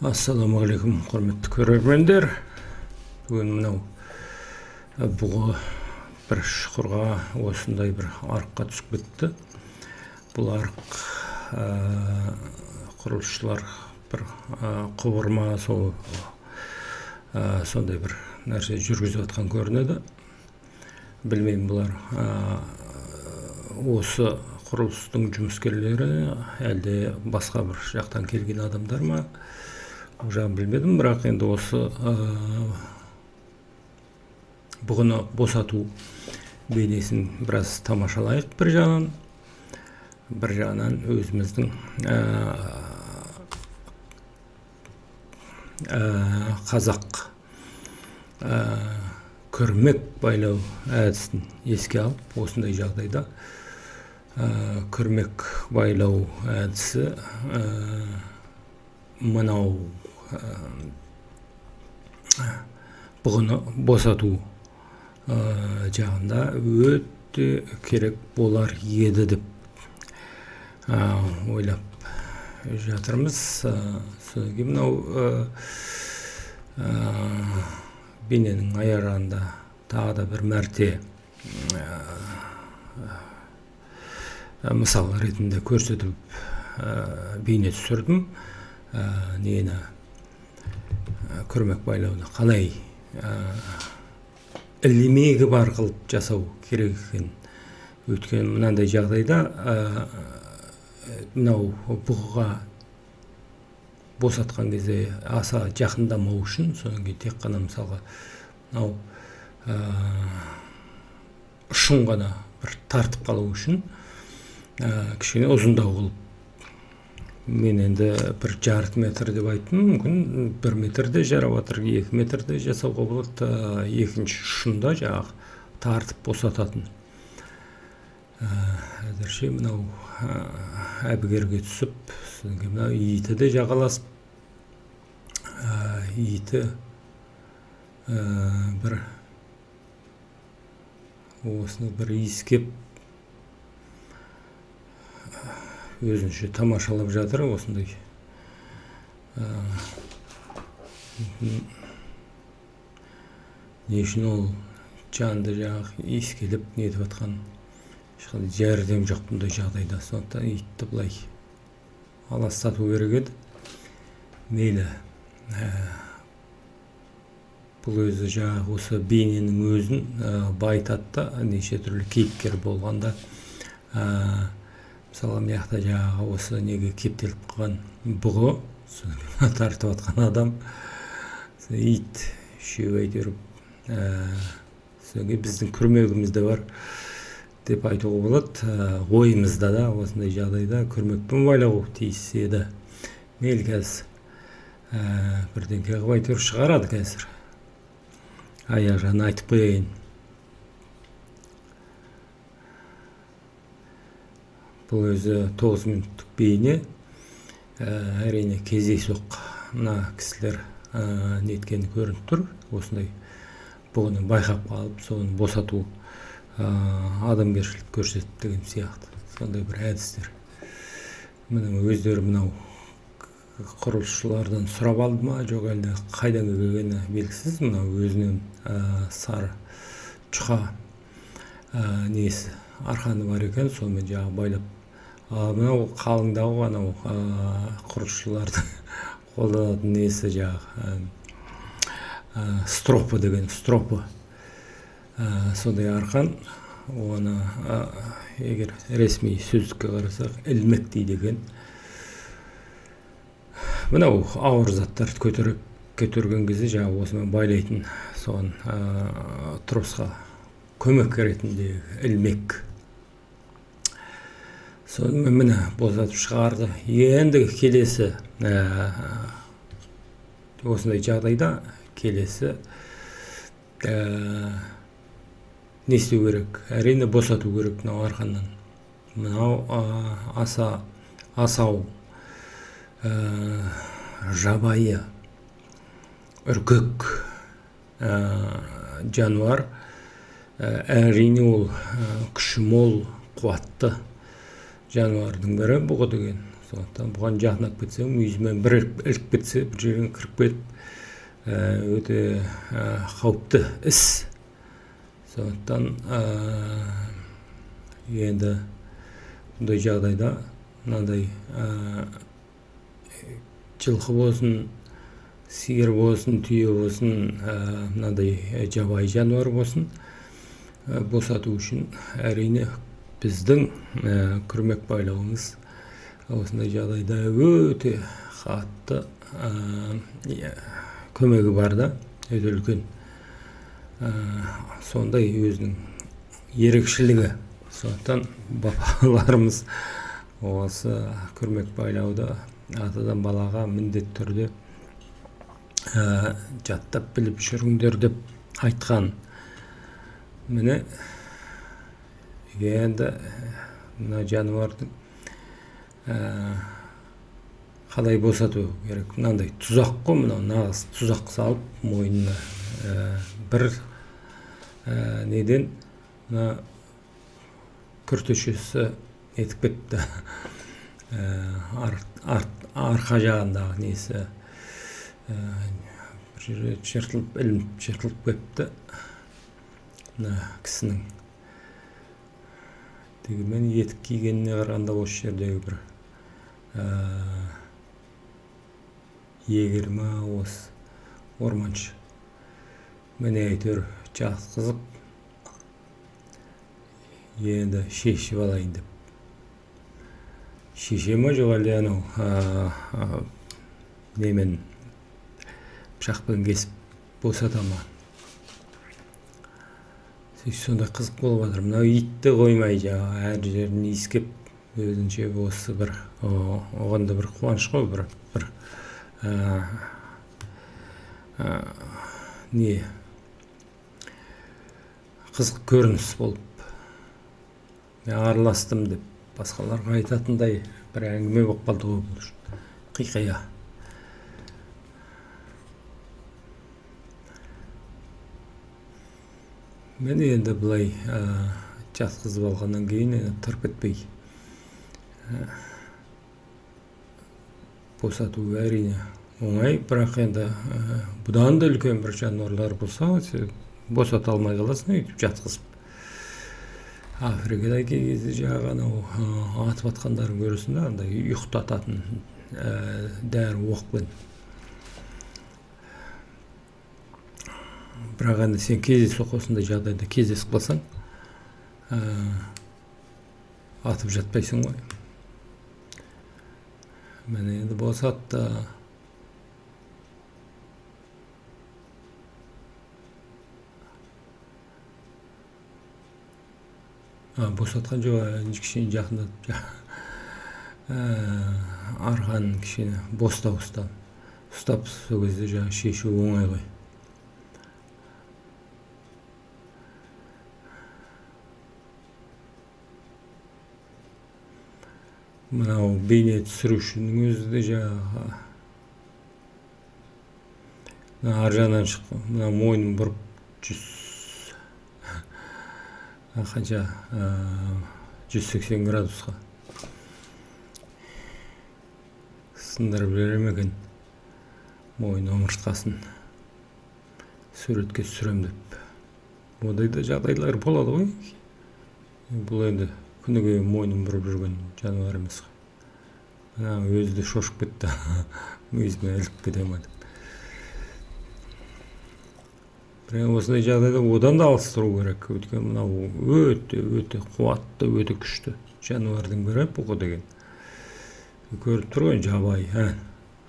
Ассалаумағалейкум, құрметті көрермендер. Бүгін мынау бұғы бір шұқырға, осындай бір арыққа түсіп кетті. Бұл арық құрылысшылар бір құбыр ма, сол сондай бір нәрсе жүргізіп жатқан көрінеді. Білмеймін, бұлар осы құрылыстың жұмыскерлері әлде басқа бір жақтан келген адамдар ма, ол жағын білмедім. Бірақ енді осы бұғыны босату бейнесін біраз тамашалайық бір жағынан. Бір жағынан өзіміздің қазақ күрмек байлау әдісін еске алып, осындай жағдайда күрмек байлау әдісі мынау бұғыны босату жағында өте керек болар еді деп ойлап жатырмыз. Содан кейін мынау бейненің аяғында тағы да бір мәрте мысал ретінде көрсетіп бейне түсірдім. Нені, күрмек байлауды қалай ілмегі бар қылып жасау керек екен. Өйткені мынандай жағдайда мынау бұғыға босатқан кезде аса жақындамау үшін, содан кейін тек қана мысалға мынау ұшын ғана бір тартып қалу үшін кішкене ұзындау қылып, мен енді бір жарты метр деп айттым, мүмкін 1 метр де жарап жатыр, 2 метр де жасауға болады. Екінші ұшында жаңағы тартып босататын. Әзірше мынау әбігерге түсіп, содан кейін мынау иті де жағаласып, иті бір осыны бір иіскеп өзінше тамашалап жатыр осындай. Не үшін ол жанды жаңағы иіскелеп нетіп жатқан, ешқандай жәрдем жоқ бұндай жағдайда. Сондықтан итті былай аластату керек еді. Мейлі, бұл өзі жаңағы осы бейненің өзін байытады да, неше түрлі кейіпкер болғанда, мысалы мына жақта жаңағы осы неге кептеліп қалған бұғы, содан тартып жатқан адам, ит, үшеуі әйтеуір. Содан кейін біздің күрмегіміз де бар деп айтуға болады. Ойымызда да осындай жағдайда күрмекпен байлау тиіс еді. Мейлі, қазір бірдеңке қылып әйтеуір шығарады қазір. Аяқ жағын айтып қояйын. Бұл өзі 9 минуттық бейне. Әрине кездейсоқ мына кісілер неткені көрініп тұр. Осындай бұғыны байқап қалып, соны босату, адамгершілік көрсетіп деген сияқты сондай бір әдістер. Міне өздері мынау құрылысшылардан сұрап алды ма, жоқ әлде қайдан келгені белгісіз. Мынау өзінен сары жұқа несі арқаны бар екен, сонымен жаңағы байлап. Мынау қалыңдау анау құрылысшылардың қолданатын несі жаңағы стропы деген, стропы, сондай арқан. Оны егер ресми сөздікке қарасақ, ілмек дейді екен. Мынау ауыр заттарды көтерген кезде жаңағы осымен байлайтын, соған тросқа көмек ретінде ілмек. Сонымен міне босатып шығарды. Енді келесі осындай жағдайда келесі не істеу керек? Әрине босату керек мынау арқаннан. Мынау аса асау жабайы үркек жануар. Әрине ол күші мол, қуатты жануардың бірі бұғы деген. Сондықтан бұған жақындап кетсең, мүйізімен бір іліп кетсе, бір жеріңе кіріп кетіп, өте қауіпті іс. Сондықтан енді бұндай жағдайда мынандай жылқы болсын, сиыр болсын, түйе болсын, мынандай жабайы жануар болсын, босату үшін әрине біздің күрмек байлауымыз осындай жағдайда өте қатты көмегі бар да, өте үлкен. Сондай өзінің ерекшелігі. Сондықтан бабаларымыз осы күрмек байлауды атадан балаға міндетті түрде жаттап біліп жүріңдер деп айтқан. Міне енді мына жануардың қалай босату керек? Мынандай тұзақ қой, мынау нағыз тұзақ салып мойнына бір неден мына күртешесі нетіп кетті. Арқа жағындағы несі бір жерге жыртылып, ілініп жыртылып кетті мына кісінің. Дегенмен етік кигеніне қарағанда осы жердегі бір егер ма осы орманшы. Міне әйтеуір жатқызып енді шешіп алайын деп. Шеше ма, жоқ әлде анау немен пышақпен кесіп босата ма? Сондай қызық болып жатыр. Мынау итті қоймай жаңағы әр жерін иіскеп, өзінше осы бір оған да бір қуаныш қой, бір не қызық көрініс болып, мен араластым деп басқаларға айтатындай бір әңгіме болып қалды ғой бұл хикая. Мен енді былай жатқызып алғаннан кейін енді тырп етпей босату әрине оңай, бірақ енді бұдан да үлкен бір жануарлар болса, босата алмай қаласың өйтіп жатқызып. Африкада кей кезде жаңағы анау атып атқандарын көресің да, андай ұйықтататын дәрі оқпен. Бірақ енді сен кездейсоқ осындай жағдайда кездесіп қалсаң, атып жатпайсың ғой. Міне енді босатты. Босатқан жоқ, кішкене жақындатып, арқанын кішкене бостау ұстап, сол кезде жаңағы шешу оңай ғой. Мынау бейне түсірушінің өзі де жаңағы мына ар жағынан шықты, мына мойнын бұрып жүз қанша 180 градусқа сындырып жібере ме екен мойын омыртқасын, суретке түсірем деп. Ондай да жағдайлар болады ғой. Бұл енді күніге мойнын бұрып жүрген жануар емес қой. Мына өзі де шошып кетті, мүйізіме іліп кете ма деп. Бірақ осындай жағдайда одан да алыс тұру керек. Өйткені мынау өте, өте қуатты, өте күшті жануардың бірі бұғы деген. Көріп тұр ғой жабайы, ә?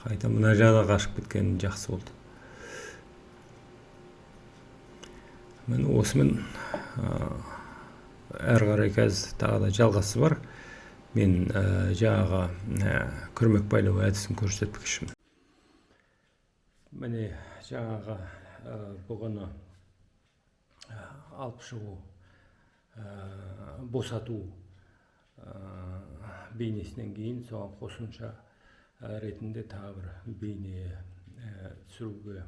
Қайта мына жағда қашып кеткені жақсы болды. Міне осымен әрі қарай қазір тағы да жалғасы бар. Мен жаңағы күрмек байлау әдісін көрсетпекшімін. Міне жаңағы бұғыны алып шығу, босату бейнесінен кейін соған қосымша ретінде тағы бір бейне түсіруге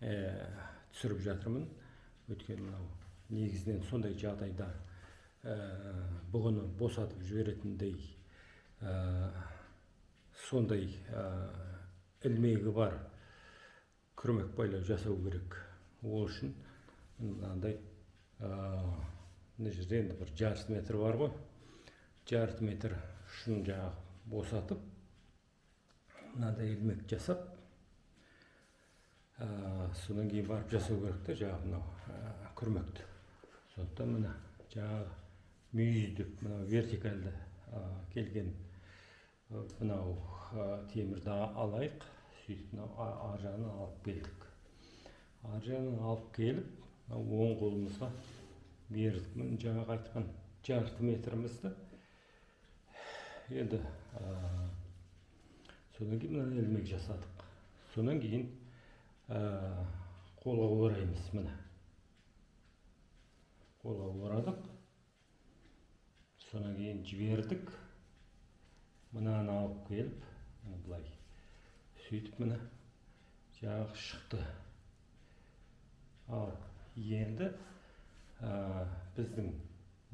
түсіріп жатырмын. Өйткені мынау негізінен сондай жағдайда бұғыны босатып жіберетіндей Сондай ілмегі бар күрмек байлау жасау керек. Ол үшін мынандай, мына жерде енді бір жарты метр бар ғой, жарты метр ұшын жаңағы босатып, мынандай ілмек жасап, содан кейін барып жасау керек та жаңағы мынау күрмекті. Сондықтан мына жаңағы мүйіз деп мынау вертикальді келген мынау темірді алайық. Сөйтіп мынау ар жағынан алып келдік. Ар жағынан алып келіп, мынау оң қолымызға бердік. Міне, жаңағы айтқан жарты метрімізді енді, содан кейін мына ілмек жасадық. Содан кейін қолға ораймыз. Міне, қолға орадық, содан кейін жібердік. Мынаны алып келіп, міне, былай сөйтіп, міне, жаңағы шықты. Ал енді біздің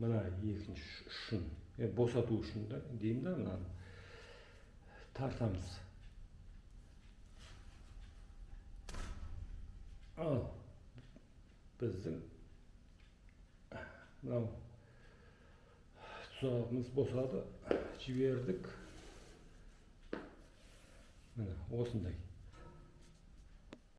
мына екінші ұшын босату үшін да деймін да, мынаны тартамыз. Ал біздің мынау тұзағымыз босады, жібердік. Міне, осындай.